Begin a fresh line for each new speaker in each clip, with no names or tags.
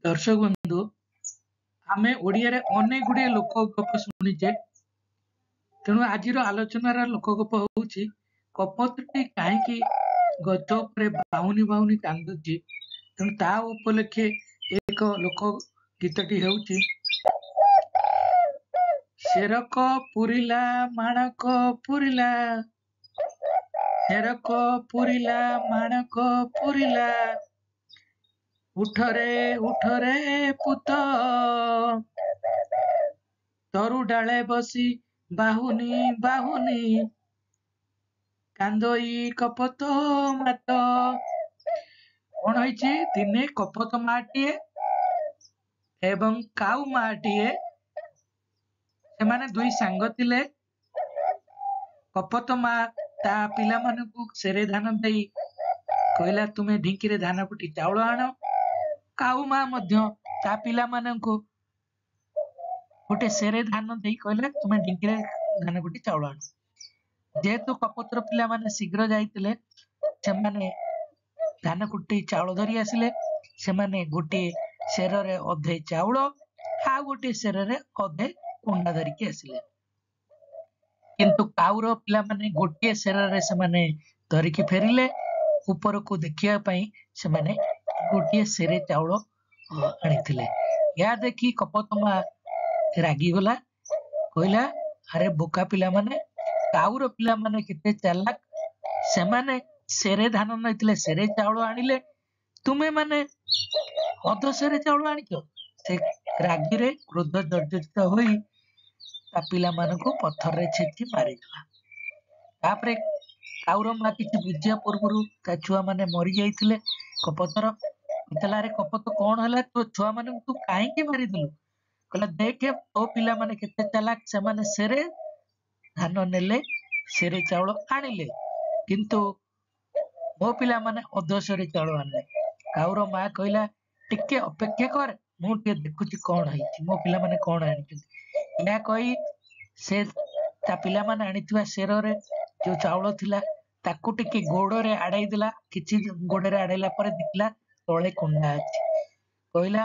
ଦର୍ଶକ ବନ୍ଧୁ, ଆମେ ଓଡ଼ିଆରେ ଅନେକ ଗୁଡ଼ିଏ ଲୋକ ଗପ ଶୁଣିଛେ। ତେଣୁ ଆଜିର ଆଲୋଚନାର ଲୋକ ଗପ ହେଉଛି କପୋତଟି କାହିଁକି ଗଛ ଉପରେ ବାହୁନି ବାହୁନି କାନ୍ଦୁଛି। ତେଣୁ ତା ଉପଲକ୍ଷେ ଏକ ଲୋକ ଗୀତଟି ହେଉଛି, ସେରକ ପୁରିଲା ମାଣକ ପୁରିଲା, ସେରକ ପୁରିଲା ମାଣକ ପୁରିଲା, ଉଠରେ ଉଠରେ ପୁତ, ତରୁ ଡାଳେ ବସି ବାହୁନି ବାହୁନି କାନ୍ଦଇ କପୋତ ମାତ। କଣ ହେଇଛି, ଦିନେ କପୋତ ମାଟିଏ ଏବଂ କାଉ ମାଟିଏ, ସେମାନେ ଦୁଇ ସାଙ୍ଗ ଥିଲେ। କପୋତ ମା ତା ପିଲାମାନଙ୍କୁ ସେରେ ଧାନ ଦେଇ କହିଲା, ତୁମେ ଢିଙ୍କିରେ ଧାନ କୁଟି ଚାଉଳ ଆଣ। କାଉ ମା ମଧ୍ୟ ତା ପିଲାମାନଙ୍କୁ ଗୋଟେ ସେରେ ଧାନ ଦେଇ କହିଲା, ତୁମେ ଢିଙ୍କିରେ ଧାନ କୁଟି ଚାଉଳ ଆଣ। ଯେହେତୁ କପୋତର ପିଲାମାନେ ଶୀଘ୍ର ଯାଇଥିଲେ, ସେମାନେ ଧାନ କୁଟି ଚାଉଳ ଧରି ଆସିଲେ। ସେମାନେ ଗୋଟିଏ ସେରରେ ଅଧେ ଚାଉଳ ଆଉ ଗୋଟିଏ ସେରରେ ଅଧେ କୁଣ୍ଡା ଧରିକି ଆସିଲେ। କିନ୍ତୁ କାଉର ପିଲାମାନେ ଗୋଟିଏ ସେରରେ ସେମାନେ ଧରିକି ଫେରିଲେ। ଉପରକୁ ଦେଖିବା ପାଇଁ ସେମାନେ ଗୋଟିଏ ସେରେ ଚାଉଳ ଆଣିଥିଲେ। ଏହା ଦେଖି କପୋତ ମା ରାଗିଗଲା, କହିଲା, ଆରେ ବୋକା ପିଲାମାନେ, କାଉର ପିଲାମାନେ କେତେ ଚାଲାକ, ସେମାନେ ସେରେ ଧାନ ନେଇଥିଲେ ସେରେ ଚାଉଳ ଆଣିଲେ, ତୁମେ ମାନେ ଅଧ ସେରେ ଚାଉଳ ଆଣିଛ। ସେ ରାଗିରେ କ୍ରୋଧ ଜର୍ଜରିତ ହୋଇ ତା ପିଲାମାନଙ୍କୁ ପଥରରେ ଛେଚି ମାରିଦେଲା। ତାପରେ କାଉର ମା କିଛି ବୁଝିବା ପୂର୍ବରୁ ତା ଛୁଆମାନେ ମରିଯାଇଥିଲେ। କପୋତର କହିଲା, ଆରେ କପୋତ, କଣ ହେଲା, ତୋ ଛୁଆମାନଙ୍କୁ ତୁ କାହିଁକି ମାରିଦେଲୁ? କହିଲା, ଦେଖେ ତୋ ପିଲାମାନେ କେତେ ଚାଲାକ, ସେମାନେ ସେରେ ଧାନ ନେଲେ ସେରେ ଚାଉଳ ଆଣିଲେ, କିନ୍ତୁ ମୋ ପିଲାମାନେ ଅଧ ସେରେ ଚାଉଳ ଆଣିଲେ। କାଉର ମା କହିଲା, ଟିକେ ଅପେକ୍ଷା କର, ମୁଁ ଟିକେ ଦେଖୁଛି କଣ ହେଇଛି, ମୋ ପିଲାମାନେ କଣ ଆଣିଛନ୍ତି। ଏହା କହି ସେ ତା ପିଲାମାନେ ଆଣିଥିବା ସେରରେ ଯୋଉ ଚାଉଳ ଥିଲା ତାକୁ ଟିକେ ଗୋଡରେ ଆଡେଇ ଦେଲା। କିଛି ଗୋଡରେ ଆଡେଇଲା ପରେ ଦେଖିଲା ତଳେ କୁଣ୍ଡା ଅଛି। କହିଲା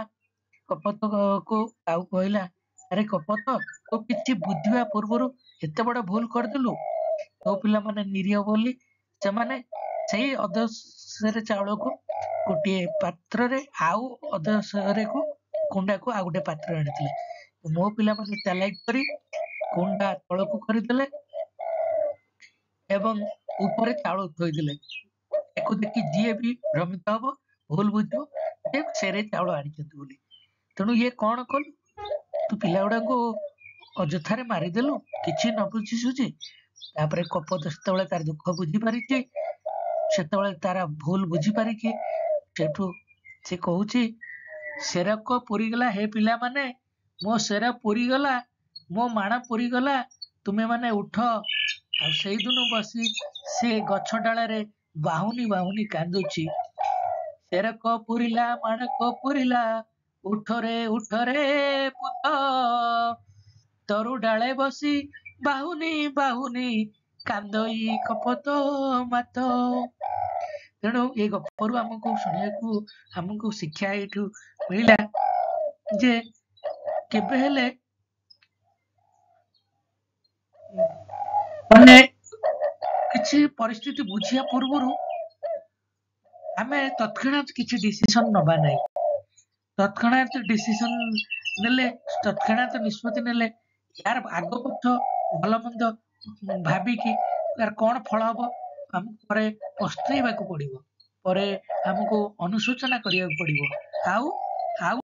କପୋତକୁ, ଆଉ କହିଲା, ଆରେ କପୋତ, ତୁ କିଛି ବୁଝିବା ପୂର୍ବରୁ ଏତେ ବଡ ଭୁଲ କରିଦେଲୁ। ତୋ ପିଲାମାନେ ନିରୀହ ବୋଲି ସେମାନେ ସେଇ ଅଧ ସେରେ ଚାଉଳକୁ ଗୋଟିଏ ପାତ୍ରରେ ଆଉ ଅଧ ସେରେକୁ କୁଣ୍ଡାକୁ ଆଉ ଗୋଟେ ପାତ୍ରରେ ଆଣିଥିଲେ। ମୋ ପିଲାମାନେ ଚାଲାକି କରି କୁଣ୍ଡା ତଳକୁ କରିଦେଲେ ଏବଂ ଉପରେ ଚାଉଳ ଥୋଇଦେଲେ। ଏକୁ ଦେଖି ଯିଏ ବି ଭ୍ରମିତ ହବ, ଭୁଲ ବୁଝିବ ଯେ ସେରେ ଚାଉଳ ଆଣିଛନ୍ତି ବୋଲି। ତେଣୁ ଇଏ କଣ କଲୁ, ତୁ ପିଲା ଗୁଡାକୁ ଅଯଥାରେ ମାରିଦେଲୁ କିଛି ନ ବୁଝି ସୁଝି। ତାପରେ କପୋତ ସେତେବେଳେ ତାର ଦୁଃଖ ବୁଝିପାରିଛି, ସେତେବେଳେ ତାର ଭୁଲ ବୁଝିପାରିକି ସେଠୁ ସେ କହୁଛି, ସେରକ ପୁରିଗଲା, ହେ ପିଲାମାନେ, ମୋ ସେର ପୁରିଗଲା, ମୋ ମାଣ ପୁରିଗଲା, ତୁମେ ମାନେ ଉଠ। ଆଉ ସେଇଦିନୁ ବସି ସେ ଗଛ ଡାଳରେ ବାହୁନି ବାହୁନି କାନ୍ଦୁଛି। ସେରକ ପୁରିଲା ମାଣକ ପୁରିଲା, ଉଠରେ ଉଠରେ ପୁତ, ତରୁ ଡାଳେ ବସି ବାହୁନି ବାହୁନି କାନ୍ଦଇ କପୋତ ମାତ। ତେଣୁ ଏ ଗପରୁ ଆମକୁ ଶୁଣିବାକୁ, ଆମକୁ ଶିକ୍ଷା ଏଇଠୁ ମିଳିଲା ଯେ କେବେ ହେଲେ ମାନେ କିଛି ପରିସ୍ଥିତି ବୁଝିବା ପୂର୍ବରୁ ଆମେ ତତ୍କ୍ଷଣାତ୍ କିଛି ଡିସିସନ ନବା ନାହିଁ। ତତ୍କ୍ଷଣାତ୍ ଡିସିସନ ନେଲେ, ତତ୍କ୍ଷଣାତ୍ ନିଷ୍ପତ୍ତି ନେଲେ, ଏହାର ଆଗ ପଛ ଭଲ ମନ୍ଦ ଭାବିକି ତାର କଣ ଫଳ ହବ ଆମକୁ ପରେ ପସ୍ତେଇବାକୁ ପଡିବ, ପରେ ଆମକୁ ଅନୁଶୋଚନା କରିବାକୁ ପଡିବ। ଆଉ ଆଉ